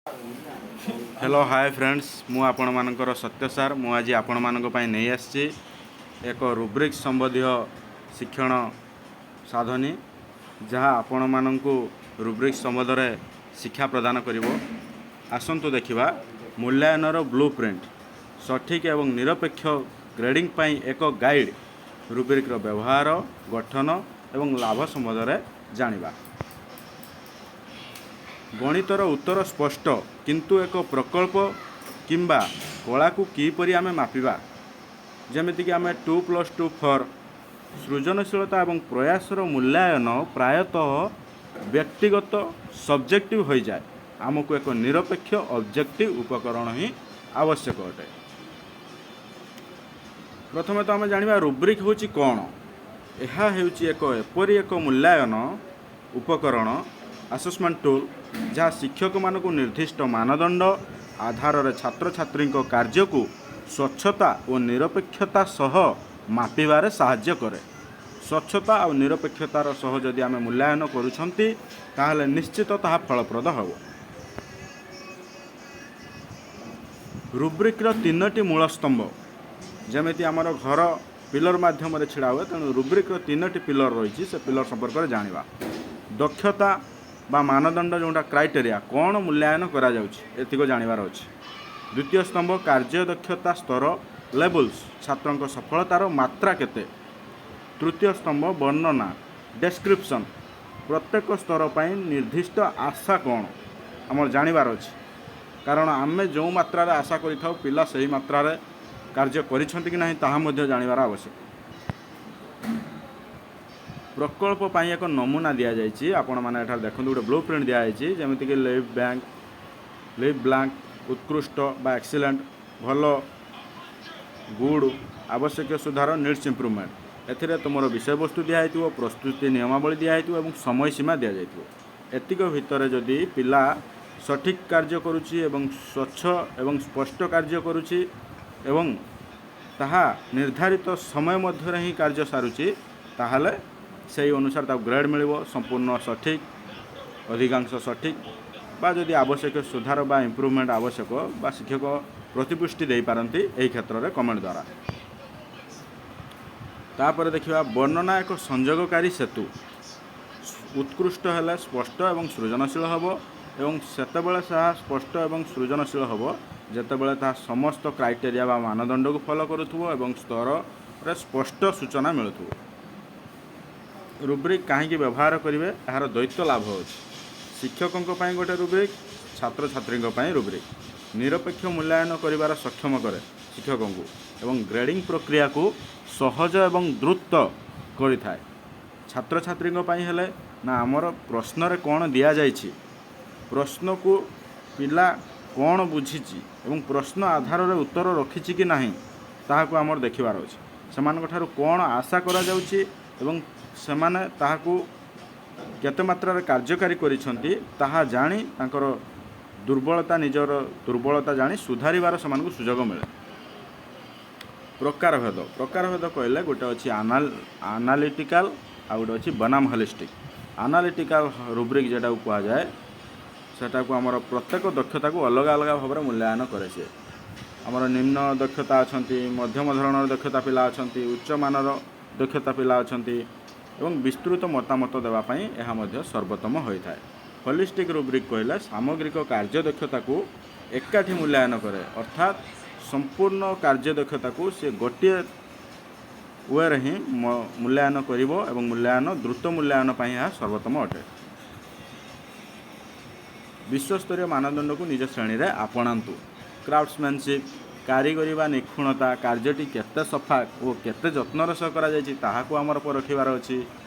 Hello, ହାଏ friends, ମୁଁ ଆପଣମାନଙ୍କର ସତ୍ୟ sir. ମୁଁ ଆଜି ଆପଣମାନଙ୍କ ପାଇଁ ନେଇ ଆସିଛି ଏକ ରୁବ୍ରିକ୍ସ ସମ୍ବନ୍ଧୀୟ ଶିକ୍ଷଣ ସାଧନୀ, ଯାହା ଆପଣମାନଙ୍କୁ ରୁବ୍ରିକ୍ସ ସମ୍ବନ୍ଧରେ ଶିକ୍ଷା ପ୍ରଦାନ କରିବ। ଆସନ୍ତୁ ଦେଖିବା, ମୂଲ୍ୟାୟନର ବ୍ଲୁ ପ୍ରିଣ୍ଟ, ସଠିକ୍ ଏବଂ ନିରପେକ୍ଷ ଗ୍ରେଡ଼ିଂ ପାଇଁ ଏକ ଗାଇଡ଼। ରୁବ୍ରିକ୍ର ବ୍ୟବହାର, ଗଠନ ଏବଂ ଲାଭ ସମ୍ବନ୍ଧରେ ଜାଣିବା। ଗଣିତର ଉତ୍ତର ସ୍ପଷ୍ଟ, କିନ୍ତୁ ଏକ ପ୍ରକଳ୍ପ କିମ୍ବା କଳାକୁ କିପରି ଆମେ ମାପିବା? ଯେମିତିକି ଆମେ 2 + 2 4। ସୃଜନଶୀଳତା ଏବଂ ପ୍ରୟାସର ମୂଲ୍ୟାୟନ ପ୍ରାୟତଃ ବ୍ୟକ୍ତିଗତ, ସବଜେକ୍ଟିଭ୍ ହୋଇଯାଏ। ଆମକୁ ଏକ ନିରପେକ୍ଷ, ଅବଜେକ୍ଟିଭ୍ ଉପକରଣ ହିଁ ଆବଶ୍ୟକ ଅଟେ। ପ୍ରଥମେ ତ ଆମେ ଜାଣିବା ରୁବ୍ରିକ୍ ହେଉଛି କ'ଣ। ଏହା ହେଉଛି ଏକ ଏପରି ଏକ ମୂଲ୍ୟାୟନ ଉପକରଣ, ଆସେସମେଣ୍ଟ ଟୁଲ୍, ଯାହା ଶିକ୍ଷକମାନଙ୍କୁ ନିର୍ଦ୍ଦିଷ୍ଟ ମାନଦଣ୍ଡ ଆଧାରରେ ଛାତ୍ରଛାତ୍ରୀଙ୍କ କାର୍ଯ୍ୟକୁ ସ୍ୱଚ୍ଛତା ଓ ନିରପେକ୍ଷତା ସହ ମାପିବାରେ ସାହାଯ୍ୟ କରେ। ସ୍ୱଚ୍ଛତା ଆଉ ନିରପେକ୍ଷତାର ସହ ଯଦି ଆମେ ମୂଲ୍ୟାୟନ କରୁଛନ୍ତି, ତାହେଲେ ନିଶ୍ଚିତ ତାହା ଫଳପ୍ରଦ ହେବ। ରୁବ୍ରିକ୍ର ତିନୋଟି ମୂଳ ସ୍ତମ୍ଭ। ଯେମିତି ଆମର ଘର ପିଲର ମାଧ୍ୟମରେ ଛିଡ଼ା ହୁଏ, ତେଣୁ ରୁବ୍ରିକ୍ର ତିନୋଟି ପିଲର ରହିଛି। ସେ ପିଲର ସମ୍ପର୍କରେ ଜାଣିବା। ଦକ୍ଷତା ବା ମାନଦଣ୍ଡ, ଯେଉଁଟା କ୍ରାଇଟେରିଆ, କ'ଣ ମୂଲ୍ୟାୟନ କରାଯାଉଛି, ଏତିକ ଜାଣିବାର ଅଛି। ଦ୍ୱିତୀୟ ସ୍ତମ୍ଭ କାର୍ଯ୍ୟଦକ୍ଷତା ସ୍ତର, ଲେବୁଲ୍ସ, ଛାତ୍ରଙ୍କ ସଫଳତାର ମାତ୍ରା କେତେ। ତୃତୀୟ ସ୍ତମ୍ଭ ବର୍ଣ୍ଣନା, ଡେସ୍କ୍ରିପସନ୍, ପ୍ରତ୍ୟେକ ସ୍ତର ପାଇଁ ନିର୍ଦ୍ଦିଷ୍ଟ ଆଶା କ'ଣ ଆମର ଜାଣିବାର ଅଛି। କାରଣ ଆମେ ଯେଉଁ ମାତ୍ରାରେ ଆଶା କରିଥାଉ, ପିଲା ସେହି ମାତ୍ରାରେ କାର୍ଯ୍ୟ କରିଛନ୍ତି କି ନାହିଁ, ତାହା ମଧ୍ୟ ଜାଣିବାର ଆବଶ୍ୟକ। ପ୍ରକଳ୍ପ ପାଇଁ ଏକ ନମୁନା ଦିଆଯାଇଛି। ଆପଣମାନେ ଏଠାରେ ଦେଖନ୍ତୁ, ଗୋଟେ ବ୍ଲୁ ପ୍ରିଣ୍ଟ ଦିଆଯାଇଛି। ଯେମିତିକି ଲିଭ୍ ବ୍ଲାଙ୍କ, ଉତ୍କୃଷ୍ଟ ବା ଏକ୍ସିଲେଣ୍ଟ, ଭଲ, ଗୁଡ୍, ଆବଶ୍ୟକୀୟ ସୁଧାର, ନିଡ୍ସ ଇମ୍ପ୍ରୁଭମେଣ୍ଟ। ଏଥିରେ ତୁମର ବିଷୟବସ୍ତୁ ଦିଆହେଇଥିବ, ପ୍ରସ୍ତୁତି ନିୟମାବଳୀ ଦିଆହେଇଥିବ ଏବଂ ସମୟ ସୀମା ଦିଆଯାଇଥିବ। ଏତିକ ଭିତରେ ଯଦି ପିଲା ସଠିକ୍ କାର୍ଯ୍ୟ କରୁଛି ଏବଂ ସ୍ୱଚ୍ଛ ଏବଂ ସ୍ପଷ୍ଟ କାର୍ଯ୍ୟ କରୁଛି ଏବଂ ତାହା ନିର୍ଦ୍ଧାରିତ ସମୟ ମଧ୍ୟରେ ହିଁ କାର୍ଯ୍ୟ ସାରୁଛି, ତାହେଲେ ସେଇ ଅନୁସାରେ ତାକୁ ଗ୍ରେଡ଼୍ ମିଳିବ। ସମ୍ପୂର୍ଣ୍ଣ ସଠିକ୍, ଅଧିକାଂଶ ସଠିକ୍ ବା ଯଦି ଆବଶ୍ୟକ ସୁଧାର ବା ଇମ୍ପ୍ରୁଭମେଣ୍ଟ ଆବଶ୍ୟକ ବା ଶିକ୍ଷକ ପ୍ରତିପୁଷ୍ଟି ଦେଇପାରନ୍ତି ଏହି କ୍ଷେତ୍ରରେ କମେଣ୍ଟ ଦ୍ୱାରା। ତାପରେ ଦେଖିବା, ବର୍ଣ୍ଣନା ଏକ ସଂଯୋଗକାରୀ ସେତୁ। ଉତ୍କୃଷ୍ଟ ହେଲେ ସ୍ପଷ୍ଟ ଏବଂ ସୃଜନଶୀଳ ହେବ ଏବଂ ସେତେବେଳେ ତାହା ସ୍ପଷ୍ଟ ଏବଂ ସୃଜନଶୀଳ ହେବ, ଯେତେବେଳେ ତାହା ସମସ୍ତ କ୍ରାଇଟେରିଆ ବା ମାନଦଣ୍ଡକୁ ଫଲୋ କରୁଥିବ ଏବଂ ସ୍ତରରେ ସ୍ପଷ୍ଟ ସୂଚନା ମିଳୁଥିବ। ରୁବ୍ରିକ୍ କାହିଁକି ବ୍ୟବହାର କରିବେ? ଏହାର ଦ୍ୱୈତ ଲାଭ ଅଛି। ଶିକ୍ଷକଙ୍କ ପାଇଁ ଗୋଟେ ରୁବ୍ରିକ୍, ଛାତ୍ରଛାତ୍ରୀଙ୍କ ପାଇଁ ରୁବ୍ରିକ୍ ନିରପେକ୍ଷ ମୂଲ୍ୟାୟନ କରିବାର ସକ୍ଷମ କରେ ଶିକ୍ଷକଙ୍କୁ ଏବଂ ଗ୍ରେଡ଼ିଂ ପ୍ରକ୍ରିୟାକୁ ସହଜ ଏବଂ ଦ୍ରୁତ କରିଥାଏ। ଛାତ୍ରଛାତ୍ରୀଙ୍କ ପାଇଁ ହେଲେ ନା ଆମର ପ୍ରଶ୍ନରେ କ'ଣ ଦିଆଯାଇଛି, ପ୍ରଶ୍ନକୁ ପିଲା କ'ଣ ବୁଝିଛି ଏବଂ ପ୍ରଶ୍ନ ଆଧାରରେ ଉତ୍ତର ରଖିଛି କି ନାହିଁ, ତାହାକୁ ଆମର ଦେଖିବାର ଅଛି। ସେମାନଙ୍କ ଠାରୁ କ'ଣ ଆଶା କରାଯାଉଛି ଏବଂ ସେମାନେ ତାହାକୁ କେତେ ମାତ୍ରାରେ କାର୍ଯ୍ୟକାରୀ କରିଛନ୍ତି, ତାହା ଜାଣି ତାଙ୍କର ଦୁର୍ବଳତା, ନିଜର ଦୁର୍ବଳତା ଜାଣି ସୁଧାରିବାର ସେମାନଙ୍କୁ ସୁଯୋଗ ମିଳେ। ପ୍ରକାରଭେଦ। ପ୍ରକାରଭେଦ କହିଲେ ଗୋଟେ ଅଛି ଆନାଲିଟିକାଲ, ଆଉ ଗୋଟେ ଅଛି ବନାମ ହଲିଷ୍ଟିକ୍। ଆନାଲିଟିକାଲ ରୁବ୍ରିକ୍ ଯେଉଁଟାକୁ କୁହାଯାଏ, ସେଟାକୁ ଆମର ପ୍ରତ୍ୟେକ ଦକ୍ଷତାକୁ ଅଲଗା ଅଲଗା ଭାବରେ ମୂଲ୍ୟାୟନ କରେ ସିଏ। ଆମର ନିମ୍ନ ଦକ୍ଷତା ଅଛନ୍ତି, ମଧ୍ୟମ ଧରଣର ଦକ୍ଷତା ପିଲା ଅଛନ୍ତି, ଉଚ୍ଚମାନର ଦକ୍ଷତା ପିଲା ଅଛନ୍ତି ଏବଂ ବିସ୍ତୃତ ମତାମତ ଦେବା ପାଇଁ ଏହା ମଧ୍ୟ ସର୍ବୋତ୍ତମ ହୋଇଥାଏ। ହଲିଷ୍ଟିକ୍ ରୁବ୍ରିକ୍ କହିଲେ ସାମଗ୍ରିକ କାର୍ଯ୍ୟଦକ୍ଷତାକୁ ଏକାଠି ମୂଲ୍ୟାୟନ କରେ, ଅର୍ଥାତ୍ ସମ୍ପୂର୍ଣ୍ଣ କାର୍ଯ୍ୟଦକ୍ଷତାକୁ ସେ ଗୋଟିଏ ୱେରେ ହିଁ ମୂଲ୍ୟାୟନ କରିବ ଏବଂ ମୂଲ୍ୟାୟନ ଦ୍ରୁତ ମୂଲ୍ୟାୟନ ପାଇଁ ଏହା ସର୍ବୋତ୍ତମ ଅଟେ। ବିଶ୍ୱସ୍ତରୀୟ ମାନଦଣ୍ଡକୁ ନିଜ ଶ୍ରେଣୀରେ ଆପଣାନ୍ତୁ। କ୍ରାଫ୍ଟସମ୍ୟାନସିପ୍, କାରିଗରୀ ବା ନିଖୁଣତା, କାର୍ଯ୍ୟଟି କେତେ ସଫା ଓ କେତେ ଯତ୍ନର ସହ କରାଯାଇଛି, ତାହାକୁ ଆମର ପରଖିବାର ଅଛି।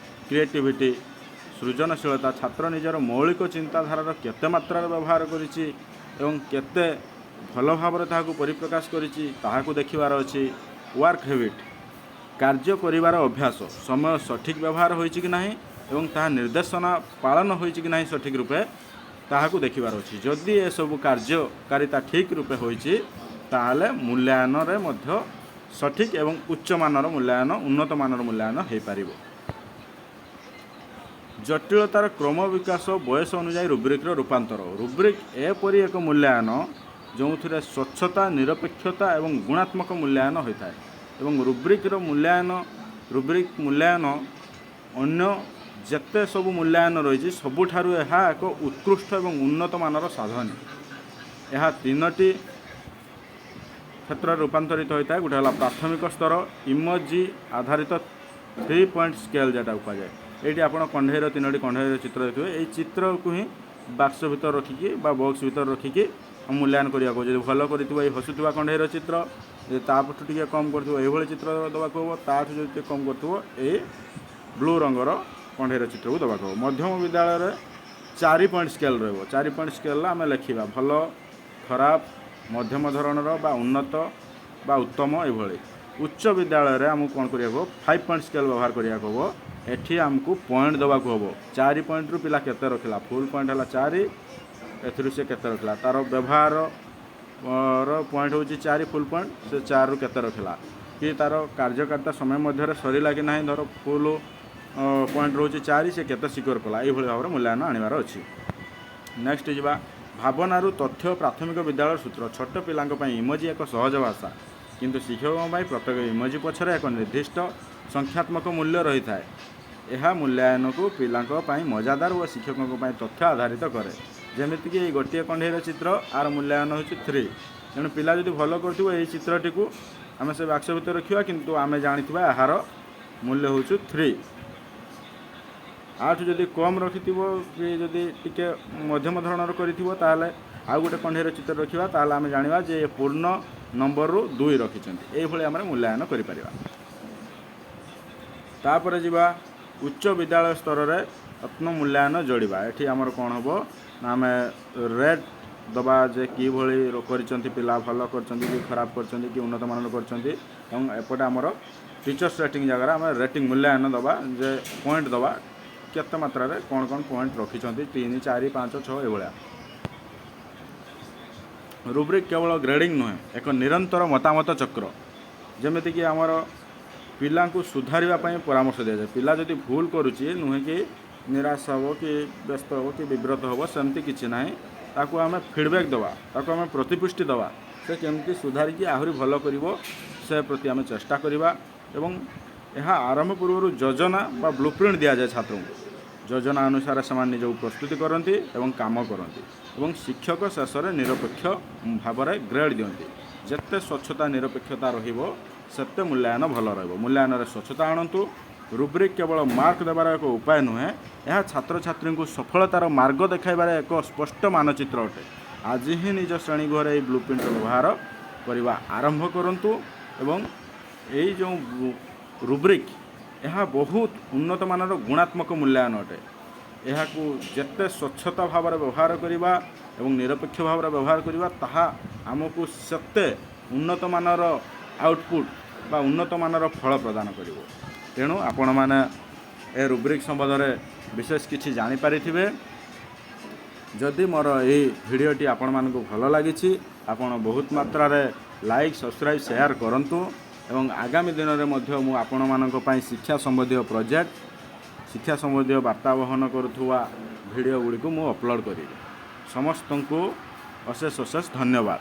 କ୍ରିଏଟିଭିଟି, ସୃଜନଶୀଳତା, ଛାତ୍ର ନିଜର ମୌଳିକ ଚିନ୍ତାଧାରାର କେତେ ମାତ୍ରାରେ ବ୍ୟବହାର କରିଛି ଏବଂ କେତେ ଭଲ ଭାବରେ ତାହାକୁ ପରିପ୍ରକାଶ କରିଛି, ତାହାକୁ ଦେଖିବାର ଅଛି। ୱାର୍କ ହ୍ୟାବିଟ୍, କାର୍ଯ୍ୟ କରିବାର ଅଭ୍ୟାସ, ସମୟ ସଠିକ୍ ବ୍ୟବହାର ହୋଇଛି କି ନାହିଁ ଏବଂ ତାହା ନିର୍ଦ୍ଦେଶନା ପାଳନ ହୋଇଛି କି ନାହିଁ ସଠିକ୍ ରୂପେ, ତାହାକୁ ଦେଖିବାର ଅଛି। ଯଦି ଏସବୁ କାର୍ଯ୍ୟକାରିତା ଠିକ୍ ରୂପେ ହୋଇଛି, ତାହେଲେ ମୂଲ୍ୟାୟନରେ ମଧ୍ୟ ସଠିକ୍ ଏବଂ ଉଚ୍ଚମାନର ମୂଲ୍ୟାୟନ, ଉନ୍ନତ ମାନର ମୂଲ୍ୟାୟନ ହୋଇପାରିବ। ଜଟିଳତାର କ୍ରମ ବିକାଶ, ବୟସ ଅନୁଯାୟୀ ରୁବ୍ରିକ୍ର ରୂପାନ୍ତର। ରୁବ୍ରିକ୍ ଏପରି ଏକ ମୂଲ୍ୟାୟନ, ଯେଉଁଥିରେ ସ୍ୱଚ୍ଛତା, ନିରପେକ୍ଷତା ଏବଂ ଗୁଣାତ୍ମକ ମୂଲ୍ୟାୟନ ହୋଇଥାଏ ଏବଂ ରୁବ୍ରିକ୍ ମୂଲ୍ୟାୟନ ଅନ୍ୟ ଯେତେ ସବୁ ମୂଲ୍ୟାୟନ ରହିଛି, ସବୁଠାରୁ ଏହା ଏକ ଉତ୍କୃଷ୍ଟ ଏବଂ ଉନ୍ନତ ମାନର ସାଧନ। ଏହା ତିନୋଟି କ୍ଷେତ୍ରରେ ରୂପାନ୍ତରିତ ହୋଇଥାଏ। ଗୋଟେ ହେଲା ପ୍ରାଥମିକ ସ୍ତର, ଇମୋଜି ଆଧାରିତ ଥ୍ରୀ ପଏଣ୍ଟ ସ୍କେଲ୍ ଯେଉଁଟାକୁ କୁହାଯାଏ। ଏଇଠି ଆପଣ ତିନୋଟି କଣ୍ଢେଇର ଚିତ୍ର ଦେଖିବେ। ଏଇ ଚିତ୍ରକୁ ହିଁ ବାକ୍ସ ଭିତରେ ରଖିକି ବା ବକ୍ସ ଭିତରେ ରଖିକି ମୂଲ୍ୟାୟନ କରିବାକୁ। ଯଦି ଭଲ କରିଥିବ, ଏଇ ହସୁଥିବା କଣ୍ଢେଇର ଚିତ୍ର। ଯଦି ତାଠୁ ଟିକେ କମ୍ କରିଥିବ, ଏଇଭଳି ଚିତ୍ର ଦେବାକୁ ହେବ। ତାଠୁ ଯଦି ଟିକେ କମ୍ କରିଥିବ, ଏଇ ବ୍ଲୁ ରଙ୍ଗର କଣ୍ଢେଇର ଚିତ୍ରକୁ ଦେବାକୁ ହେବ। ମଧ୍ୟମ ବିଦ୍ୟାଳୟରେ 4 ପଏଣ୍ଟ ସ୍କେଲ୍ ରହିବ। 4 ପଏଣ୍ଟ ସ୍କେଲ୍ରେ ଆମେ ଲେଖିବା ଭଲ, ଖରାପ, ମଧ୍ୟମ ଧରଣର ବା ଉନ୍ନତ ବା ଉତ୍ତମ, ଏଇଭଳି। ଉଚ୍ଚ ବିଦ୍ୟାଳୟରେ ଆମକୁ କ'ଣ କରିବାକୁ ହେବ? 5 ପଏଣ୍ଟ ସ୍କେଲ୍ ବ୍ୟବହାର କରିବାକୁ ହେବ। ଏଠି ଆମକୁ ପଏଣ୍ଟ ଦେବାକୁ ହେବ। 4 ପଏଣ୍ଟରୁ ପିଲା କେତେ ରଖିଲା? ଫୁଲ୍ ପଏଣ୍ଟ ହେଲା 4, ଏଥିରୁ ସେ କେତେ ରଖିଲା? ତା'ର ବ୍ୟବହାର ର ପଏଣ୍ଟ ହେଉଛି 4 ଫୁଲ୍ ପଏଣ୍ଟ, ସେ 4ରୁ କେତେ ରଖିଲା? କି ତା'ର କାର୍ଯ୍ୟକାରିତା ସମୟ ମଧ୍ୟରେ ସରିଲା କି ନାହିଁ? ଧର ଫୁଲ୍ ପଏଣ୍ଟ ରହୁଛି 4, ସେ କେତେ ସିକ୍યોର କଲା? ଏଇଭଳି ଭାବରେ ମୂଲ୍ୟାୟନ ଆଣିବାର ଅଛି। ନେକ୍ସଟ ଯିବା, ଭାବନାରୁ ତଥ୍ୟ, ପ୍ରାଥମିକ ବିଦ୍ୟାଳୟ ସୂତ୍ର। ଛୋଟ ପିଲାଙ୍କ ପାଇଁ ଇମୋଜି ଏକ ସହଜ ଭାଷା, କିନ୍ତୁ ଶିକ୍ଷକଙ୍କ ପାଇଁ ପ୍ରତ୍ୟେକ ଇମୋଜି ପଛରେ ଏକ ନିର୍ଦ୍ଦିଷ୍ଟ ସଂଖ୍ୟାତ୍ମକ ମୂଲ୍ୟ ରହିଥାଏ। ଏହା ମୂଲ୍ୟାୟନକୁ ପିଲାଙ୍କ ପାଇଁ ମଜାଦାର ଓ ଶିକ୍ଷକଙ୍କ ପାଇଁ ତଥ୍ୟ ଆଧାରିତ କରେ। ଯେମିତିକି ଏଇ ଗୋଟିଏ କଣ୍ଢେଇର ଚିତ୍ର, ଆର ମୂଲ୍ୟାୟନ ହେଉଛି 3। ତେଣୁ ପିଲା ଯଦି ଭଲ କରିଥିବ, ଏଇ ଚିତ୍ରଟିକୁ ଆମେ ସେ ବାକ୍ସ ଭିତରେ ରଖିବା, କିନ୍ତୁ ଆମେ ଜାଣିଥିବା ଏହାର ମୂଲ୍ୟ ହେଉଛି 3। ଆଠୁ ଯଦି କମ୍ ରଖିଥିବ କି ଯଦି ଟିକେ ମଧ୍ୟମ ଧରଣର କରିଥିବ, ତାହେଲେ ଆଉ ଗୋଟେ କଣ୍ଢେଇର ଚିତ୍ର ରଖିବା। ତାହେଲେ ଆମେ ଜାଣିବା ଯେ ଏ ପୂର୍ଣ୍ଣ ନମ୍ବରରୁ 2 ରଖିଛନ୍ତି। ଏଇଭଳି ଆମେ ମୂଲ୍ୟାୟନ କରିପାରିବା। ତାପରେ ଯିବା, ଉଚ୍ଚ ବିଦ୍ୟାଳୟ ସ୍ତରରେ ଆତ୍ମମୂଲ୍ୟାୟନ ଯୋଡ଼ିବା। ଏଠି ଆମର କ'ଣ ହେବ ନା ଆମେ ରେଟ୍ ଦେବା ଯେ କିଭଳି କରିଛନ୍ତି ପିଲା, ଭଲ କରିଛନ୍ତି କି ଖରାପ କରିଛନ୍ତି କି ଉନ୍ନତମାନର କରିଛନ୍ତି। ଏବଂ ଏପଟେ ଆମର ଟିଚର୍ସ ରେଟିଂ ଜାଗାରେ ଆମେ ରେଟିଂ ମୂଲ୍ୟାୟନ ଦେବା ଯେ ପଏଣ୍ଟ ଦେବା, କେତେ ମାତ୍ରାରେ କ'ଣ କ'ଣ ପଏଣ୍ଟ ରଖିଛନ୍ତି, 3, 4, 5, 6, ଏଇଭଳିଆ। ରୁବ୍ରିକ୍ କେବଳ ଗ୍ରେଡ଼ିଂ ନୁହେଁ, ଏକ ନିରନ୍ତର ମତାମତ ଚକ୍ର। ଯେମିତିକି ଆମର ପିଲାଙ୍କୁ ସୁଧାରିବା ପାଇଁ ପରାମର୍ଶ ଦିଆଯାଏ। ପିଲା ଯଦି ଭୁଲ କରୁଛି, ନୁହେଁ କି ନିରାଶ ହେବ କି ବ୍ୟସ୍ତ ହେବ କି ବିବ୍ରତ ହେବ, ସେମିତି କିଛି ନାହିଁ। ତାକୁ ଆମେ ଫିଡ଼ବ୍ୟାକ୍ ଦେବା, ତାକୁ ଆମେ ପ୍ରତିପୁଷ୍ଟି ଦେବା। ସେ କେମିତି ସୁଧାରିକି ଆହୁରି ଭଲ କରିବ, ସେ ପ୍ରତି ଆମେ ଚେଷ୍ଟା କରିବା। ଏବଂ ଏହା ଆରମ୍ଭ ପୂର୍ବରୁ ଯୋଜନା ବା ବ୍ଲୁପ୍ରିଣ୍ଟ ଦିଆଯାଏ ଛାତ୍ରଙ୍କୁ। ଯୋଜନା ଅନୁସାରେ ସେମାନେ ନିଜକୁ ପ୍ରସ୍ତୁତି କରନ୍ତି ଏବଂ କାମ କରନ୍ତି ଏବଂ ଶିକ୍ଷକ ଶେଷରେ ନିରପେକ୍ଷ ଭାବରେ ଗ୍ରେଡ଼୍ ଦିଅନ୍ତି। ଯେତେ ସ୍ୱଚ୍ଛତା, ନିରପେକ୍ଷତା ରହିବ, ସେତେ ମୂଲ୍ୟାୟନ ଭଲ ରହିବ। ମୂଲ୍ୟାୟନରେ ସ୍ୱଚ୍ଛତା ଆଣନ୍ତୁ। ରୁବ୍ରିକ୍ କେବଳ ମାର୍କ ଦେବାର ଏକ ଉପାୟ ନୁହେଁ, ଏହା ଛାତ୍ରଛାତ୍ରୀଙ୍କୁ ସଫଳତାର ମାର୍ଗ ଦେଖାଇବାର ଏକ ସ୍ପଷ୍ଟ ମାନଚିତ୍ର ଅଟେ। ଆଜି ହିଁ ନିଜ ଶ୍ରେଣୀ ଗୃହରେ ଏହି ବ୍ଲୁ ପ୍ରିଣ୍ଟର ବ୍ୟବହାର କରିବା ଆରମ୍ଭ କରନ୍ତୁ। ଏବଂ ଏଇ ଯେଉଁ ରୁବ୍ରିକ୍, ଏହା ବହୁତ ଉନ୍ନତମାନର ଗୁଣାତ୍ମକ ମୂଲ୍ୟାୟନ ଅଟେ। ଏହାକୁ ଯେତେ ସ୍ୱଚ୍ଛତା ଭାବରେ ବ୍ୟବହାର କରିବା ଏବଂ ନିରପେକ୍ଷ ଭାବରେ ବ୍ୟବହାର କରିବା, ତାହା ଆମକୁ ସେତେ ଉନ୍ନତମାନର ଆଉଟପୁଟ୍ ବା ଉନ୍ନତମାନର ଫଳ ପ୍ରଦାନ କରିବ। ତେଣୁ ଆପଣମାନେ ଏ ରୁବ୍ରିକ୍ ସମ୍ବନ୍ଧରେ ବିଶେଷ କିଛି ଜାଣିପାରିଥିବେ। ଯଦି ମୋର ଏଇ ଭିଡ଼ିଓଟି ଆପଣମାନଙ୍କୁ ଭଲ ଲାଗିଛି, ଆପଣ ବହୁତ ମାତ୍ରାରେ ଲାଇକ୍, ସବସ୍କ୍ରାଇବ୍, ସେୟାର କରନ୍ତୁ ଏବଂ ଆଗାମୀ ଦିନରେ ମଧ୍ୟ ମୁଁ ଆପଣମାନଙ୍କ ପାଇଁ ଶିକ୍ଷା ସମ୍ବନ୍ଧୀୟ ପ୍ରୋଜେକ୍ଟ, ଶିକ୍ଷା ସମ୍ବନ୍ଧୀୟ ବାର୍ତ୍ତା ବହନ କରୁଥିବା ଭିଡ଼ିଓ ଗୁଡ଼ିକୁ ମୁଁ ଅପଲୋଡ଼ କରିବି। ସମସ୍ତଙ୍କୁ ଅଶେଷ ଅଶେଷ ଧନ୍ୟବାଦ।